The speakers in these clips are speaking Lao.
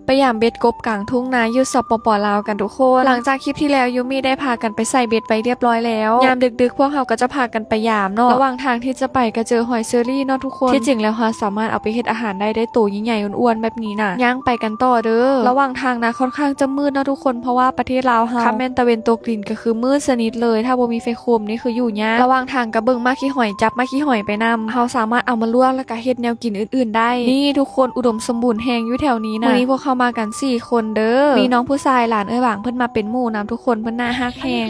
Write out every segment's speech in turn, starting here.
ໄປຢາມເບັດກົບກາງທົ່ງນາຢູ່ ສປປ ລາວ ກັນທຸກຄົນ. ຫຼັງຈາກຄລິບທີ່ແລ້ວ ຢູມິໄດ້ພາກັນໄປໃສ່ເບັດໄປຮຽບຮ້ອຍແລ້ວ. ຍາມດຶກໆ ພວກເຮົາກໍຈະພາກັນໄປຢາມເນາະ. ລະຫວ່າງທາງທີ່ຈະໄປກໍເຈີຫອຍເຊີຣີເນາະທຸກຄົນ. ທີ່ຈິງແລ້ວເຮົາສາມາດເອົາໄປເຮັດອາຫານໄດ້ ໄດ້ໂຕໃຫຍ່ໆ ອ້ວນໆ ແບບນີ້ນະ. ຍ່າງໄປກັນຕໍ່ເດີ. ລະຫວ່າງທາງນະ ຄ່ອນຂ້າງຈະມືດເນາະທຸກຄົນ ເພາະວ່າປະເທດລາວເຮົາ ຄັນແມ່ນຕາເວັນຕົກດິນກໍຄືມືດສະໜິດເລີຍ. ຖ້າບໍ່ມີໄຟໂຄມນີ້ຄືຢູ່ຍາກ. ລະຫວ່າງທາງກໍເບິ່ງໝາກຂີ້ຫອຍ ຈັບໝາກຂີ້ຫອຍໄປນຳ. ເຮົາສາມາດເອົາມາລວກ ແລ້ວກໍເຮັດແນວກິນອື່ນໆໄດ້. ນີ້ທຸກຄົນ ອຸດົມສົມບູນແຮງຢູ່ແຖວນີ້ນະ. ມື້ນີ້ພວກເຮົາມາກັນສີ່ຄົນເດີ. ມີນ້ອງຜູ້ຊາຍ ຫຼານເອື້ອຍຫວ່າງ ເພິ່ນມາເປັນໝູ່ນຳທຸກຄົນ ເພິ່ນໜ້າຮັກແຮງ.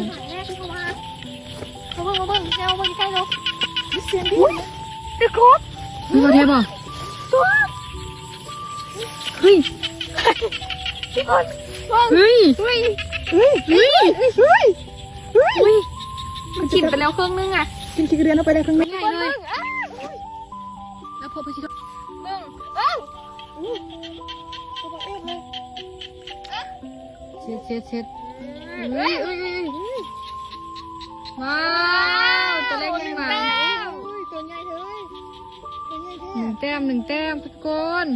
ເບິ່ງ ເບິ່ງ ເບິ່ງໃກ້ໆ ເດີ. ເຮີ້ຍ ເຮີ້ຍ ເຮີ້ຍ ເຮີ້ຍ ເຮີ້ຍ ເຮີ້ຍ ເຮີ້ຍ ເຮີ້ຍ ເຮີ້ຍ ມັນກິນໄປແລ້ວເຄິ່ງໜຶ່ງອະ. ກິນຂີ້ເດືອນເອົາໄປແລ້ວເຄິ່ງໜຶ່ງ. ໃຫຍ່ເລີຍ. ແລ້ວພໍເພິ່ນຊິ ເບິ່ງ ເບິ່ງ ເຊັດ ເຊັດ ເຊັດ. ເຮີ້ຍ ເຮີ້ຍ ເຮີ້ຍ ເຮີ້ຍ. ວ້າວ ໂຕເລັກໃຫຍ່ມາກ. ໂອ້ຍ ໂຕໃຫຍ່ເລີຍ ໂຕໃຫຍ່ແທ້. ໜຶ່ງແຕ້ມ ໜຶ່ງແຕ້ມທຸກຄົນ.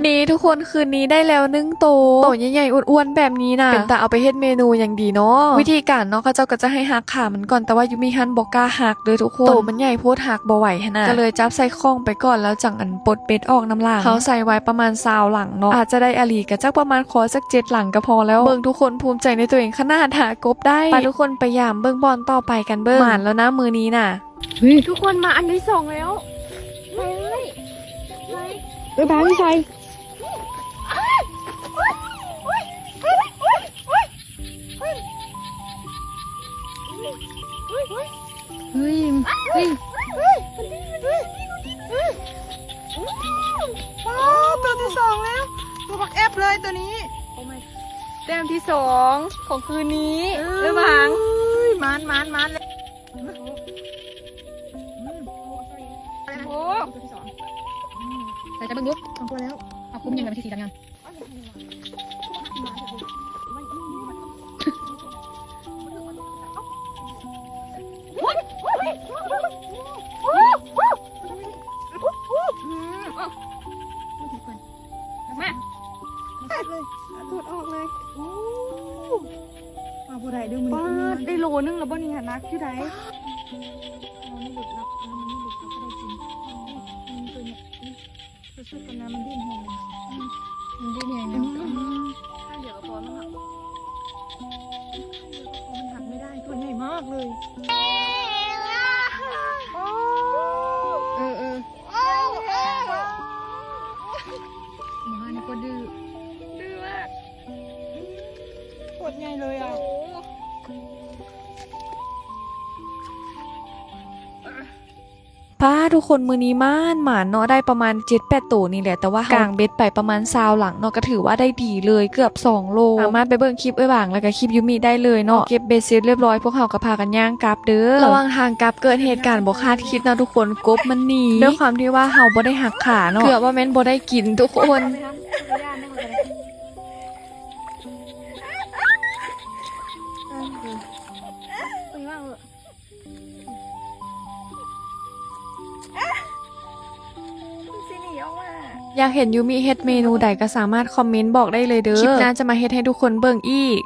ນີ້ທຸກຄົນ ຄືນນີ້ໄດ້ແລ້ວໜຶ່ງໂຕ ໂຕໃຫຍ່ໆ ອ້ວນໆ ແບບນີ້ນະ ເປັນຕາເອົາໄປເຮັດເມນູຫຍັງດີເນາະ. ວິທີການເນາະ ເຂົາເຈົ້າກໍຈະໃຫ້ຫັກຂາມັນກ່ອນ ແຕ່ວ່າຢູມິຫັ້ນບໍ່ກ້າຫັກເດີທຸກຄົນ. ໂຕມັນໃຫຍ່ໂພດ ຫັກບໍ່ໄຫວຫັ້ນນະ ກໍເລີຍຈັບໃສ່ຂ້ອງໄປກ່ອນ ແລ້ວຈັ່ງອັນປົດເບັດອອກນຳຫຼັງ. ເຮົາໃສ່ໄວ້ປະມານຊາວຫຼັງເນາະ ອາດຈະໄດ້ອີ່ຫຼີກໍຈັກປະມານຂໍສັກເຈັດຫຼັງກໍພໍແລ້ວ. ເບິ່ງທຸກຄົນ ພູມໃຈໃນຕົວເອງຂະໜາດຫາກົບໄດ້. ໄປທຸກຄົນ ໄປຢາມເບິ່ງບ່ອນຕໍ່ໄປກັນເບິ່ງ. ໝານແລ້ວນະມື້ນີ້ນະ. ເຮີ້ຍ ທຸກຄົນ ມາອັນທີສອງແລ້ວ. ໄປເລີຍ ໄປ ເອີຍ ບາງໃສ່. ເຮີ້ຍ ເຮີ້ຍ ໂອ້ ໂຕທີສອງແລ້ວ ໂຕບັກແອບເລີຍໂຕນີ້. ໂອ້ ແຕ້ມທີສອງຂອງຄືນນີ້. ເອີຍ ເອີຍ ບາງ ໝານ ໝານ ໝານ. ໂອ້ ໃສ່ ຈັບເບິ່ງດູ ສອງຕົວແລ້ວ. ເອົາຄຸມຍັງ ແລ້ວມັນຊິສີດຳງາມ. ມາ ເປີດເລີຍ ເປີດອອກເລີຍ. ໂອ້ ປາບໍ່ໄດ້ເດີມື້ນີ້. ປາດ ໄດ້ໂລໜຶ່ງແລ້ວບໍ່ນີ້ຫະ ໜັກຢູ່ໃດ. ມັນບໍ່ຫຼຸດເນາະ ມັນບໍ່ຫຼຸດ ເຮົາກໍໄດ້ກິນ. ນີ້ ນີ້ຕົວນີ້ ສຸດໆ ກັນນະ ມັນດີ້ນແຮງເລີຍ. ອືມ ມັນດີ້ນແຮງເນາະ. ອືມ ຂ້າງດຽວກໍພໍມັນເນາະ ມັນຫັກໄມ່ໄດ້ ຕົວໃຫຍ່ມາກເລີຍ. ໂອ້ ເອີ ເອີ ໂອ້ ເອີ ໝານີ້ກໍດື້ ດື້ມາກ ໂຄດໃຫຍ່ເລີຍອະ. ໂອ້ ປ້າ ທຸກຄົນ ມື້ນີ້ໝານໆ ເນາະ ໄດ້ປະມານເຈັດແປດໂຕນີ້ແຫຼະ ແຕ່ວ່າເຮົາກາງເບັດໄປປະມານຊາວຫຼັງເນາະ ກໍຖືວ່າໄດ້ດີເລີຍ ເກືອບສອງໂລ. ສາມາດໄປເບິ່ງຄລິບເອື້ອຍຫວ່າງ ແລ້ວກໍຄລິບຢູມິໄດ້ເລີຍເນາະ. ເກັບເບັດເສັດຮຽບຮ້ອຍ ພວກເຮົາກໍພາກັນຍ່າງກັບເດີ. ລະຫວ່າງທາງກັບເກີດເຫດການບໍ່ຄາດຄິດເນາະທຸກຄົນ ກົບມັນໜີ. ດ້ວຍຄວາມທີ່ວ່າເຮົາບໍ່ໄດ້ຫັກຂາເນາະ ເກືອບວ່າແມ່ນບໍ່ໄດ້ກິນທຸກຄົນ. ຢາກເຫັນຢູມິເຮັດເມນູໃດກໍສາມາດຄອມເມັນບອກໄດ້ເລີຍເດີ. ຄລິບໜ້າຈະມາເຮັດໃຫ້ທຸກຄົນເບິ່ງອີກ.